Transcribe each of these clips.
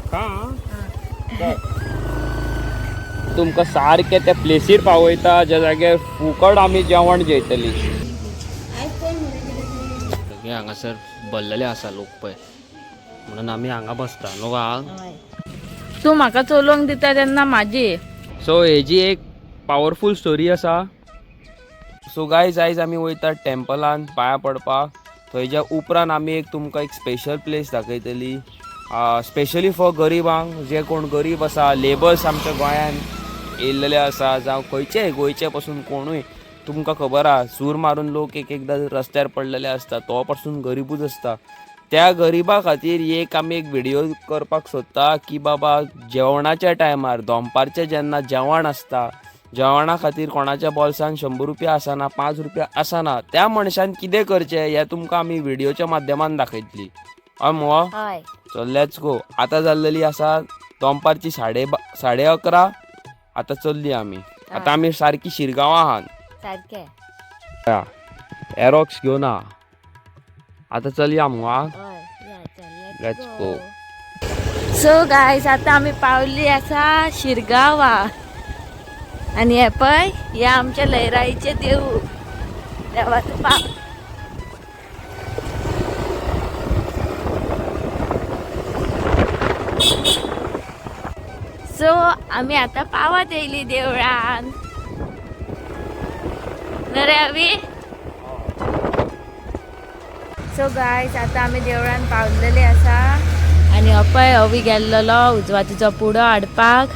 खा. तुमकां सारकें त्या प्लेसीर पावयता ज्या जाग्यार फुकट आमी जेवण जेयतली. सगळे हांगासर भरलेले आसा लोक पळय, म्हणून आमी हांगा बसता न्हू गा. तूं म्हाका चलोवंक दिता तेन्ना म्हाजी. सो हेजी एक पावरफूल स्टोरी आसा. सो गायज, आयज आमी वयतात टेम्पलान पांयां पडपाक. थंयच्या उपरांत आमी एक तुमकां एक स्पेशल प्लेस दाखयतली, स्पेशली फॉर गरिबांक, जे कोण गरीब आसा, लेबर्स आमच्या गोंयान येयल्लेले आसा, जावं खंयचेय गोंयचे पसून कोणूय. तुमकां खबर आहा, सूर मारून लोक एक एकदां रस्त्यार पडलेले आसता, तो पासून गरिबूच आसता. त्या गरिबा खातीर एक आमी एक व्हिडियो करपाक सोदता की बाबा जेवणाच्या टायमार, दनपारचें जेन्ना जेवण आसता, जेवणा खातीर कोणाच्या बोल्सान 100 रुपया आसना, 5 रुपया आसना, त्या मनशान कितें करचें हें तुमकां आमी व्हिडियोच्या माध्यमान दाखयतली. हय मुगो? हय. So let's go. आतां जाल्लेली आसा दनपारची 11:30. आतां चल्ली आमी, आतां आमी सारकी शिरगांवां आहात. सारकें. एरोक्स घेवन आहा. आतां चलया मुगो. हय. Let's go. So guys, आतां आमी पावली आसा शिरगांवा आनी हे पळय, हे आमच्या लयराईचें देवूळ, देवाचो पाव. सो आमी आतां पावत येयली देवळान. न्हू रे अवी? सो गायज, आतां आमी देवळान पावलेले आसा आनी अपय अवी गेल्लेलो उजवातीचो पुडो हाडपाक.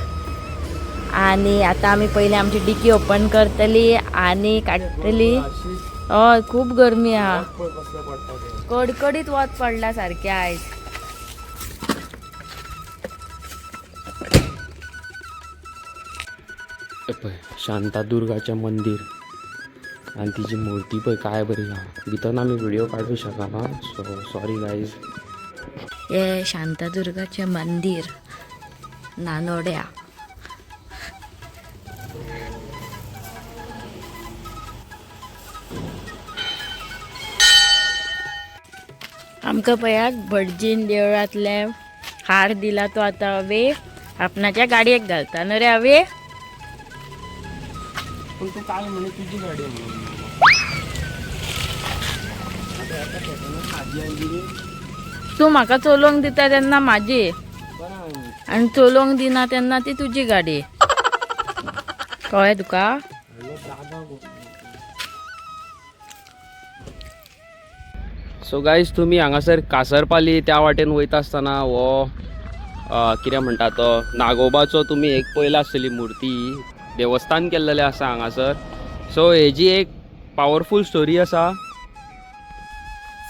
आनी आतां आमी पयलीं आमची डिकी ओपन करतली आनी काडटली. हय, खूब गरमी आहा, कडकडीत वत पडला सारकें आयज. पळय शांतादुर्गाचें मंदीर आनी तिची मूर्ती पळय काय बरी आहा. भितर आमी व्हिडियो काडूंक शकना, सो सॉरी गायज. हे शांतादुर्गाचें मंदीर, नानोड्या. आमकां पळयात, भटजीन देवळांतले हार दिला, तो आतां अवे आपणाच्या गाडयेक घालता. न्हू रे अवे? पूण तूं काल म्हणे तुजी गाडी म्हणून. तूं म्हाका चलोवंक दिता तेन्ना म्हाजी, आनी चलोवंक दिना तेन्ना ती तुजी गाडी. कळ्ळें तुका? सो गायज, तुमी हांगासर कासरपाली त्या वाटेन वयता आसतना हो कितें म्हणटा तो नागोबाचो तुमी एक पयला आसतली मुर्ती, देवस्थान केल्लेलें आसा हांगासर. सो हेजी एक पावरफूल स्टोरी आसा.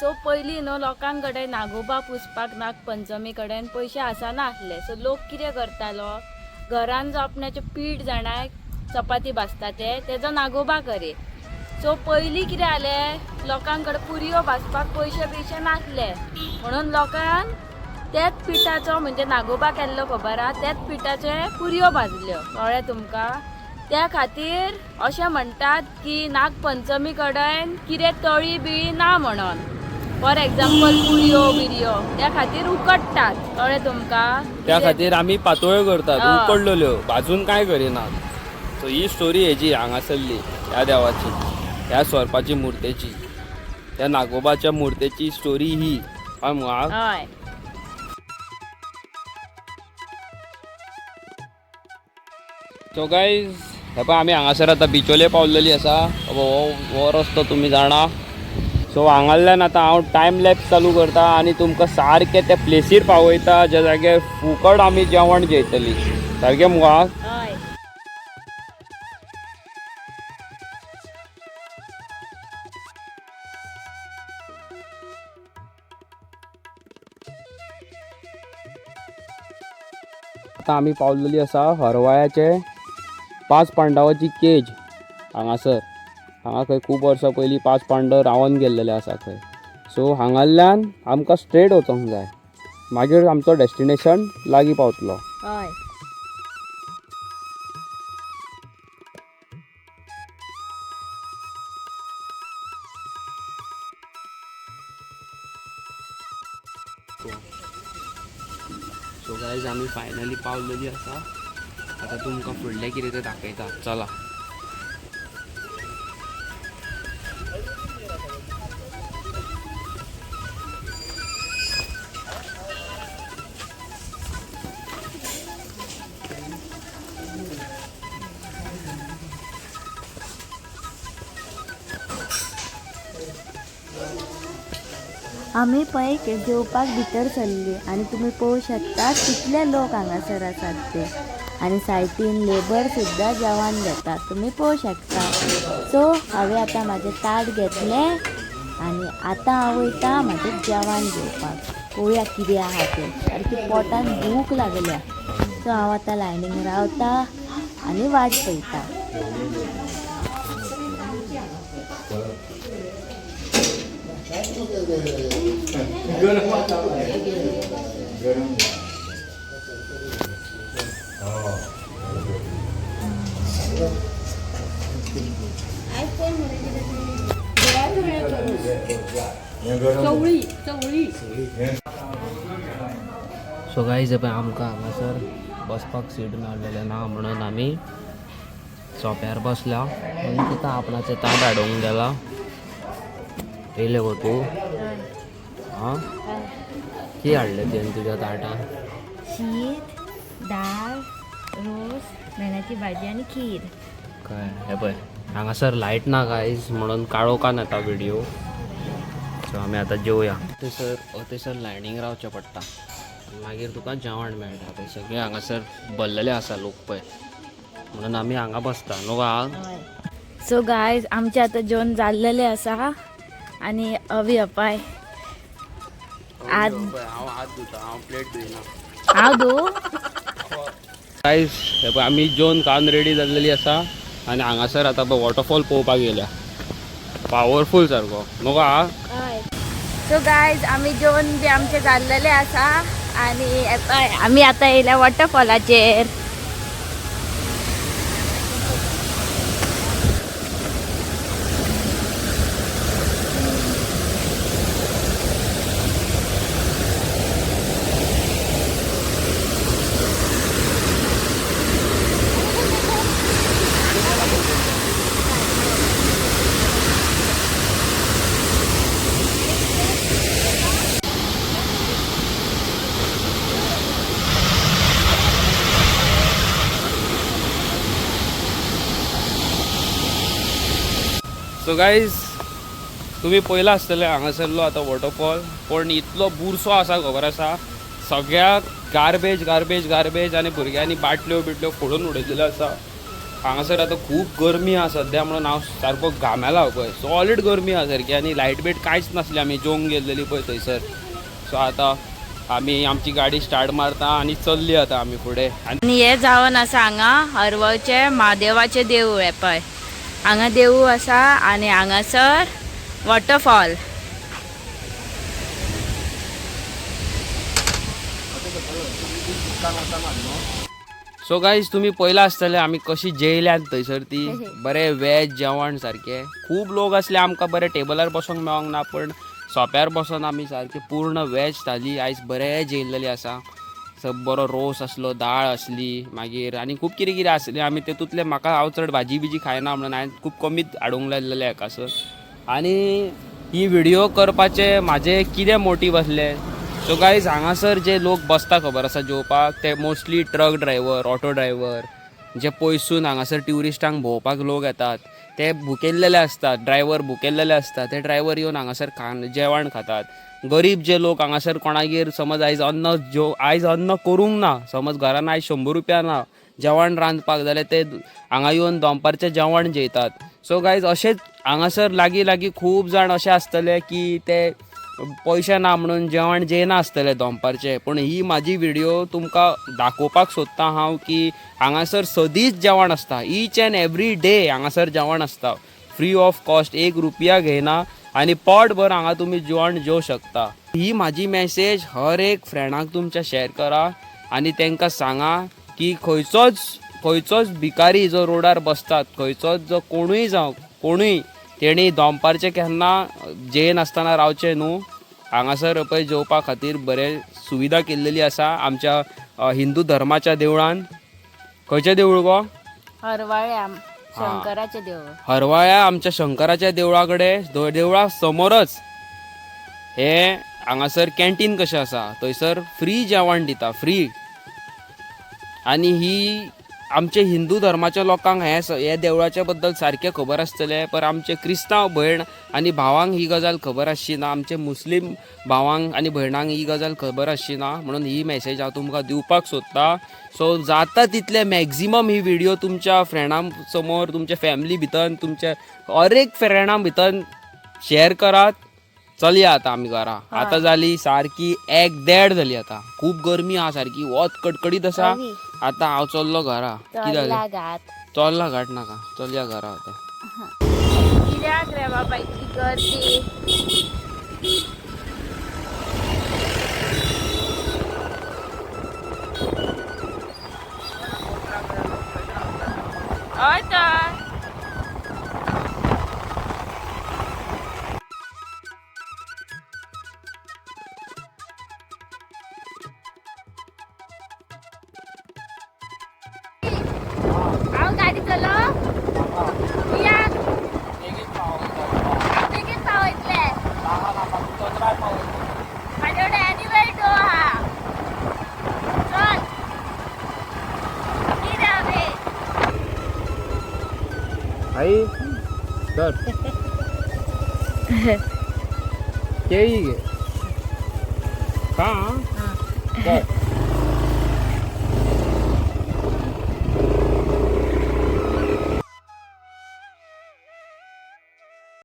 सो पयलीं न्हू लोकां कडेन नागोबा पुजपाक नागपंचमी कडेन पयशे आसनासले. सो लोक कितें करतालो, घरान जो आपणाचें पीठ जाणाय चपाती भाजता ते, तेजो नागोबा करी. सो पयलीं कितें जालें, लोकां कडेन पुरयो भाजपाक पयशे बियशे नासले, म्हणून लोकांक त्याच पिठाचो म्हणजे नागोबा केल्लो खबर आहा, त्याच पिठाचे पुरयो भाजल्यो. कळ्ळें तुमकां? त्या खातीर अशें म्हणटात की नागपंचमी कडेन कितें तळी बिळी ना म्हणून, फॉर एग्जाम्पल पुरयो बिरयो, त्या खातीर उकडटात. कळ्ळें तुमकां? त्या खातीर आमी पातोळ्यो करतात, हय. उकडलेल्यो, भाजून काय करिनात. सो ही स्टोरी हेजी हांगासरली, ह्या देवाची, ह्या सोरपाची मुर्तेची, त्या नागोबाच्या मुर्तेची स्टोरी ही. हय मुगो? हय. सो गायज, हे पळय आमी हांगासर आतां बिचोले पावलेली आसा. हो हो रस्तो तुमी जाणा. सो हांगासरल्यान आतां हांव टायम लॅप्स चालू करता आनी तुमकां सारकें त्या प्लेसीर पावयता ज्या जाग्यार फुकट आमी जेवण जेयतली. सारकें मुगो? हय. आतां आमी पावलेली आसा हरवाळ्याचे 5 पांडवाची केज हांगासर. हांगा खंय खूब वर्सां पयलीं 5 पांडव रावन गेल्लेले आसा खंय. सो हांगासरल्यान आमकां स्ट्रेट वचोंक जाय, मागीर आमचो डेस्टिनेशन लागीं पावतलो. हय. सो गायज आमी फायनली पावलेली आसा. आतां तुमकां फुडलें कितें तें दाखयता, चला. आमी पळय जेवपाक भितर सरली आनी तुमी पळोवंक शकता कितले लोक हांगासर आसात ते, आनी सायटीन लेबर सुद्दां जेवण घेता, तुमी पळोवंक शकता. सो हांवें आतां म्हाजें ताट घेतलें आनी आतां हांव वयता म्हाजें जेवण घेवपाक. पळोवया कितें आहा तें, सारकी पोटान भूक लागल्या. सो हांव आतां लायनीक रावता आनी वाट पळयता. सो गायज पळय आमकां हांगासर बसपाक सीट मेळलेलें ना म्हणून आमी सोंप्यार बसल्या. आनी तिका आपणाचें ताट हाडूंक गेला. येयलें गो तूं? आं, कितें हाडलें तुवें तुज्या ताटान? शीत, दाळ, रोस, मेणाची भाजी आनी खीर. काय हें पळय हांगासर लायट ना गायज, म्हणून काळोखान येता व्हिडियो. सो आमी आतां जेवया. थंयसर लायनीक रावचें पडटा, मागीर तुका जेवण मेळटा. पळय सगळे हांगासर भरलेले आसा लोक पळय, म्हणून आमी हांगा बसता न्हू गा. सो गायज आमचें आतां जेवण जाल्लेलें आसा आनी अवी अपाय आज हांव हात धुता, हांव प्लेट धुयना. हांव धू. गायज हे पळय आमी जेवन खावन रेडी जाल्लेली आसा आनी हांगासर आतां पळय वॉटरफॉल पळोवपाक गेल्या. पावरफूल सारको न्हू गा. सो गायज आमी जेवण बी आमचें जाल्लेलें आसा आनी पळय आमी आतां येयल्या वॉटरफॉलाचेर. सो गायज तुमी पळयला आसतलें हांगासरलो आतां वॉटरफॉल, पूण इतलो बुरसो आसा खबर आसा, सगळ्याक गार्बेज गार्बेज गार्बेज आनी भुरग्यांनी बाटल्यो बिटल्यो फोडून उडयलेल्यो आसा. हांगासर आतां खूब गरमी आसा सद्या, म्हणून हांव सारको घामेला पळय, सॉलीड गरमी आसा सारकी आनी लायट बीट कांयच नासली आमी जेवंक गेल्लेली पळय थंयसर. सो आतां आमी आमची गाडी स्टार्ट मारता आनी चल्ली आतां आमी फुडें. आनी हे जावन आसा हांगा हरवळचें म्हादेवाचें देवूळ. हें पळय हांगा देवूळ आसा आनी हांगासर वॉटरफॉल. सो गायज तुमी पळयलां आसतलें आमी कशी जेयल्यात थंयसर ती, बरें वेज जेवण सारकें. खूब लोक आसले, आमकां बरें टेबलार बसोंक मेळोंक ना, पूण सोंप्यार बसोन आमी सारकें पूर्ण वेज थाली आयज बरें जेयल्लेली आसा. सब बरो रोस आसलो, दाळ आसली, मागीर आनी खूब कितें कितें आसलें. आमी तेतूंतलें म्हाका हांव चड भाजी बिजी खायना म्हणून हांवें खूब कमीच हाडूंक लायलेलें हाका सर. आनी ही व्हिडियो करपाचें म्हाजें कितें मोटीव आसलें, सो गायज हांगासर जे लोक बसता खबर आसा जेवपाक, ते mostly truck driver, auto driver, जे पयसून हांगासर ट्युरिस्टांक भोंवपाक लोक येतात ते भुकेल्लेले आसतात, ड्रायव्हर भुकेल्लेले आसतात, ते ड्रायव्हर येवन हांगासर खाण जेवण खातात. गरीब जे लोक हांगासर कोणागेर समज आयज अन्न जेव आयज अन्न करूंक ना, समज घरान आयज 100 रुपया ना जेवण रांदपाक, जाल्यार ते हांगा येवन दनपारचें जेवण जेयतात. सो गायज अशेंच हांगासर लागीं लागीं खूब जाण अशे आसतले की ते पयशे ना म्हणून जेवण जेयना आसतले दनपारचें, पूण ही म्हाजी व्हिडियो तुमकां दाखोवपाक सोदता हांव की हांगासर सदींच जेवण आसता, ईच एंड एवरी डे हांगासर जेवण आसता, फ्री ऑफ कॉस्ट, 1 रुपया घेयना आनी पोटभर हांगा तुमी जेवण जेवंक शकता. ही म्हाजी मॅसेज हर एक फ्रेंडाक तुमच्या शेअर करा आनी तांकां सांगा की खंयचोच भिकारी जो रोडार बसतात, खंयचोच जो कोणूय जावं कोणूय, तेणी दनपारचें केन्ना जेयनासतना रावचें न्हू. हांगासर पळय जेवपा खातीर बरें सुविधा केल्लेली आसा आमच्या हिंदू धर्माच्या देवळान. खंयचें देवूळ गो? हरवाळ्या शंकराचें देवूळ. हरवाळ्या आमच्या शंकराच्या देवळा कडेन, देवळा समोरच हे हांगासर कॅन्टीन कशें आसा, थंयसर फ्री जेवण दिता, फ्री. आनी ही आमचे हिंदू धर्माच्या लोकांक हे देवळाच्या बद्दल सारकें खबर आसतलें, पर आमचे क्रिस्तांव भयण आनी भावांक ही गजाल खबर आसची ना, आमचे मुस्लीम भावांक आनी भयणांक ही गजाल खबर आसची ना. म्हणून ही मॅसेज हांव तुमकां दिवपाक सोदतां. सो जाता तितले मॅक्झिमम ही व्हिडिओ तुमच्या फ्रेंडां समोर, तुमच्या फॅमिली भितर, तुमच्या हर एक फ्रेंडां भितर शेअर करात. चलया आतां आमी घरा. आतां जाली सारकी 1-1.5 जाली. आतां खूब गरमी आहा, सारकी वत कडकडीत आसा. आतां हांव चल्लो घरा. कितें जालें? घात. चोल्ला घाट नाका, चलया घरा आतां. कित्याक रे बाबा इतली गर्दी? हय तर. हांव गाडी चलो कित्याक? हांव बेगीन पावयतलें. म्हाजे कडेन एनिवे टो आहा. चल, कितें बे? आई तर केळी घे का?